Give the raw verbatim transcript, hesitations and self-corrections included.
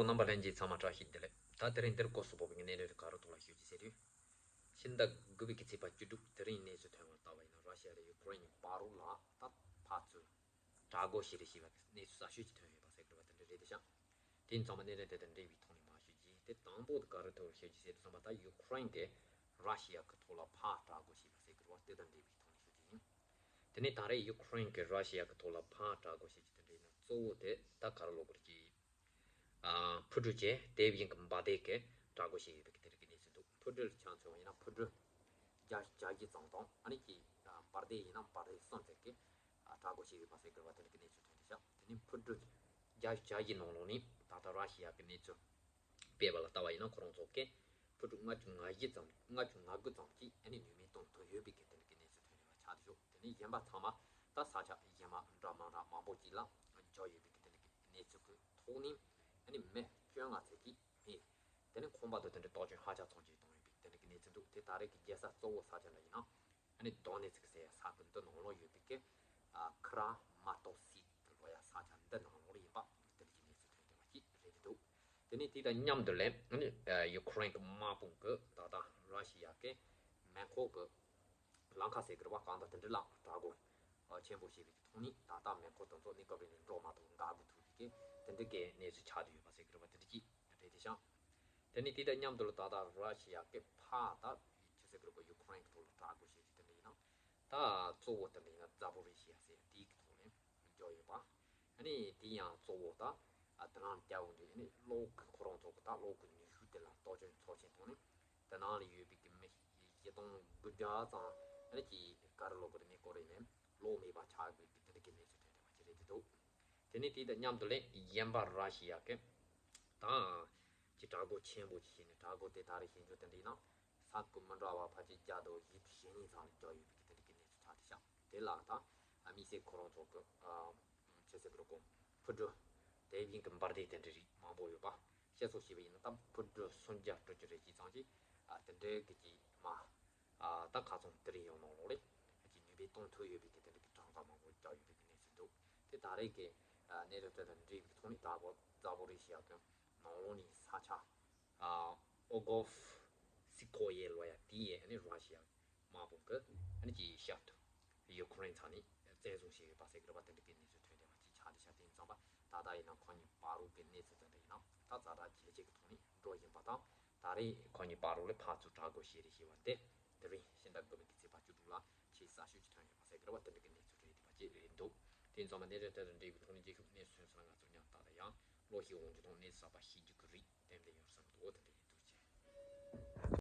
རྣམ་པ་ལྷན་རྒྱས་ཚང་མ་བཀྲ་ཤིས་བདེ་ལེགས། ད་དེ་རིང་འདིར་སྐོར་སུ་བབས་པའི་གནས་ལུགས་ག་རེ་ཐོག་ལ་ཞུ་རྒྱུ་ཟེར་དུས། ཕྱི་ཟླ་དགུ་པའི་གི་ཚེས་པ་བཅུ་དྲུག་དེ་རིང་གནས་ཚུལ་ཐོན་པ་ལྟ་བ་ཡིན་ན། ར་ཤི་ཡ་དང་ཡུ་ཀེ་རེན་གཉིས་བར་ལ་ད་ཕར་ཚུར་དྲག་རྒོལ་བྱེད་རེས་བྱས་པ་གི་གནས་ཚུལ་གསར་ཤོས་ཅིག་ཐོན་ཡོད་པ་ཟེར་དགོས་པ་དེ་འདྲ་རེད་དེ་ཤག་དེ་ཡིན་ཙང་མ་གནད་དོན་དེ་དང་འབྲེལ་བའི་ཐོག་ནས་མར་ཞུ་རྒྱུ་ཡིན། དེ་དང་པོ་དེ་ག་རེ་ཐོག་ཞུ་རྒྱུ་ཟེར་དུས་ཙམ་པ། ད་ཡུ་ཀེ་རེན་གྱིས་ར་ཤི་ཡ་གི་ཐོག་ལ་ཕར་དྲག་རྒོལ་བྱས་པ་ཟེར་དགོས་པ་དེ་དང་འབྲེལ་བའི་ཐོག་ནས་ཞུ་རྒྱུ་ཡིན། དེ་ནས་ད་རེས་ཡུ་ཀེ་རེན་གྱིས་ར་ཤི་ཡ་གི་ཐོག་ལ་ཕར་དྲག་རྒོལ་བྱེད་རྒྱུ་དེ་འདྲ་ཡིན་ན། གཙོ་བོ་དེ་ད་ག་རེ་ལབ་དགོས་རེད་ཀྱི། ཨ། འཕུར་གྲུ་བཅས་དེ་བཞིན་གྱི་འབར་མདེལ་གྱིས་དྲག་རྒོལ་བྱས་ཡོད་པའི་དེ་རིགས་ཀྱི་གནས་ཚུལ་འདུག་འཕུར་གྲུ་ཆ་མཚོན་པ་ཡིན་ན་འཕུར་གྲུ་བརྒྱ་ཆ་བཞི་ཙམ་དང་། ཨ་ནི་ཀྱི་འབར་མདེལ་ཡིན་ན་འབར་མདེལ་གསུམ་ཙམ་གྱིས་དྲག་རྒོལ་བྱས་ཡོད་པ་ཟེར་དགོས་པ་དེ་རིགས་ཀྱི་གནས་ཚུལ་ཐོན་ཏེ་ཤག་དེ་ནས་འཕུར་གྲུ་བརྒྱ་ཆ་བཞི་ནང་ལོགས་ནས་ད་ལྟ་ར་ཤི་ཡ་གི་གནས་ཚུལ་སྤེལ་བ་ལ་ལྟ་བ་ཡིན་ན། ཁོ་རང་ཚོ་གིས་འཕུར་གྲུ་ལྔ་བཅུ་ང་བཞི་ཙམ། ལྔ་བཅུ་ང་དགུ་ཙམ་གྱིས་ཨ་ནི་ནུས་མེད་གཏོང་ཐུབ་ཡོད་པའི་གི་དེ་འདྲ་གི་གནས་ཚུལ་ཐོན་ཡོད་པ་ཆགས་བསྡད་ཤག་དེ་ནས་གཞན་པ་ཚང་མ་ད་ས་ཆ་གཞན་པ་འདྲ་མི་འདྲ་མང་པོ་ཅིག་ལ་འབྱོར་ཡོད་པའི་གི་དེ་འདྲ་གི་གནས་ཚུལ་གི་ཐོག་ནས། ཨ་ནི་མི་བཅོ་ལྔ་ཙམ་གྱིས་མེད། དེ་ནས་ཁང་པ་དང་དེ་འདྲ་གཏོར་སྐྱོན་ཧ་ཅང་ཚབས་ཆེ་བཏང་ཡོད་པའི་དེ་འདྲ་གི་གནས་ཚུལ་འདུག་དེ་ད་རེས་ཀྱི་རྒྱལ་ས་གཙོ་བོ་ས་ཆ་འདྲ་ཡིན་ན། ཨ་ནི་དོ་ནེ་ཚིག་ཟེར་ས་ཁུལ་འདི་ནང་ལོགས་ཡོད་པའི་གི། ཨ། ཁི་ར་མ་ཏོ་སི་ལབ་ཡ་ས་ཆ་འདི་ནང་ལོགས་ལ་ཡིན་པ་དེ་འདྲ་གི་གནས་ཚུལ་ཐོན་བསྡད་པ་ཅིག་རེད་འདུག་དེ་ནས་དེ་དང་མཉམ་དུ་ལས། ཨ་ནི་ཡུ་ཀེ་རེན་གྱི་དམག་དཔུང་གིས་ད་ལྟ་ར་ཤི་ཡ་གི་མེ་འཁོར་གྱི་ལམ་ཁ་ཟེར་གི་རེད་པ། གང་ལྟར་དེ་འདྲ་ལ་དྲག་རྒོལ་ཆེན་པོ་བྱས་པའི་གི་ཐོག་ནས་ད་ལྟ་མེ་འཁོར་དེ་ཚོ་གནས་སྐབས་རིང་ལ་འགྲོ་མ་ཐུབ། འགག་སྒོ་ཐུག་པའི་གི་དེ་འདྲ་གི་གནས་ཚུལ་ཆགས་བསྡད་ཡོད་པ་ཟེར་གི་རེད་པ། དེ་འདྲ་ཅིག་རེད་དེ་ཤག་དེ་ནས་དེ་དང་མཉམ་དུ་ལ་ད་ལྟ་ར་ཤི་ཡ་གི་ཕར་ད་ཆི་ཟེར་གི་རེད་པ། ཡུ་ཀེ་རེན་གྱི་ཐོག་ལ་དྲག་རྒོལ་བྱེད་རྒྱུ་དེ་འདྲ་ཡིན་ན། ད་གཙོ་བོ་དེ་འདྲ་ཡིན་ན་ཛ་པོ་རི་ཤི་ཡ་ཟེར་ཡ་དེའི་གི་ཐོག་ནས་འབྱོར་ཡོད་པ། ཨ་ནི་དེ་ཡང་གཙོ་བོ་ད་ཨ་དེ་ནང་རྒྱ་བོ་འདི་ཨ་ནི་གློག་གི་ཁོ་རང་ཚོ་གི་ད་གློག་གི་ནུས་ཤུགས་དེ་ལ་གཏོར་སྐྱོན་ཚབས་ཆེན་བཏང་ནས། དེ་ནང་ལ་ཡོད་པའི་གི་མི་བཞི་སྟོང་དགུ་བརྒྱ་ཙམ་ཨ་ནི་ཀྱི་ག་རེ་ལབ་དགོས་རེད། གནས་སྐོར་རེད་ནས་གློག་མེད་པ་ཆགས་དགོས་པའི་དེ་འདྲ་གི་གནས་ཚུལ་ཐོན་བསྡད་པ་ཅིག་རེད་དེ་འདུག་དེ་ནས་དེ་དང་མཉམ་དུ་ལས་གཞན་པ་ར་ཤི་ཡ་གི་ད་ཅིག་དྲག་རྒོལ་ཆེན་པོ་ཅིག་བྱས་ནས། དྲག་རྒོལ་དེ་ད་རེས་བྱེད་རྒྱུ་དེ་འདྲ་ཡིན་ན། ས་ཁུལ་མི་འདྲ་བ་ཕལ་ཆེར་བརྒྱ་དང་བཞི་བཅུ་ཞེ་གཉིས་ཙམ་ལ་འབྱོར་ཡོད་པའི་གི་དེ་འདྲ་གི་གནས་ཚུལ་ཆགས་བསྡད་ཤག་དེ་ལ་ད་ཨ་དམིགས་བསལ་ཁོ་རང་ཚོ་གི་ཨ་ཆི་ཟེར་གི་རེད་གོ། འཕུར་གྲུ་དེ་བཞིན་གི་འབར་མདེལ་དེ་འདྲ་རིགས་མང་པོ་ཡོད་པ། བཤད་སྲོལ་བྱས་པ་ཡིན་ན་ད་འཕུར་གྲུ་སུམ་བརྒྱ་དྲུག་ཅུ་རེ་གཅིག་ཙམ་ཅིག་ཨ་དེ་འདྲའི་གི་ཅིག་མ་ཨ་ད་ཁ་ཚོན་དེ་རིང་ཡང་ནང་ལོགས་ལ་ཅིག་ནུས་པ་གཏོང་ཐུབ་ཡོད་པའི་གི་དེ་འདྲ་གི་གྲངས་ཀ་མང་པོ་རྒྱག་ཡོད་པའི་གི་གནས་ཚུལ་འདུག་དེ་ད་རེས་ཀྱི་ཨ་གནས་ཚུལ་དེ་དང་འབྲེལ་བའི་ཐོག་ནས་ད་བོ་ཛ་པོ་རི་ཤི་ཡ་གི་ནང་ལོགས་ནས་ས་ཆ་ཨ་ཨོ་གོ་ཧྥི་སི་ཁོ་ཡེ་ལབ་ཡ་དེ་ཡི་ཨ་ནི་ར་ཤི་ཡ་དམག་དཔུང་གིས་ཨ་ནི་ཅིག་ཤར་དུ་ཡུ་ཁུ་རེན་ཚང་ནས་བཙན་བཟུང་བྱས་ཡོད་པ་ཟེར་གི་རེད་པ། དེ་འདྲ་གི་གནས་ཚུལ་ཐོན་བསྡད་པ་ཅིག་ཆགས་བསྡད་ཤག་དེ་ཡིན་ཙང་པ་ད་ལྟ་ཡིན་ན་ཁོ་གཉིས་བར་དུ་གི་གནས་ཚུལ་དེ་འདྲ་ཡིན་ན་ད་ཛ་དྲག་ཇེ་ཆེ་གི་ཐོག་ནས་འགྲོ་བཞིན་པ་དང་། ད་རེས་ཁོ་གཉིས་བར་དུ་ལ་ཕར་ཚུར་དྲག་རྒོལ་བྱས་རེས་བྱས་པ་དེ་དེ་རིང་ཕྱི་ཟླ་དགུ་པའི་གི་ཚེས་པ་བཅུ་དྲུག་ལ་ཆེས་གསར་ཤོས་ཅིག་ཐོན་ཡོད་པ་ཟེར་གི་རེད་པ། དེ་འདྲ་གི་གནས་ཚུལ་རེད་བསྡད་པ་ཅིག་རེད་འདུག་དེ་ཡིན་ཙང་པ་གནས་ཚུལ་དེ་དང་འབྲེལ་བའི་ཐོག་ནས་རྒྱལ་ཁབ་གནས་ཚུལ་ཚོ་ལ་ང་ཚོ་མཉམ་དུ་ད་ལྟ་ཡང་ལོ་ཤས་འོང་རྒྱུ་དང་གནས་ཚུལ་གསར་པ་ཤེས་རྒྱུ་གི་རེད།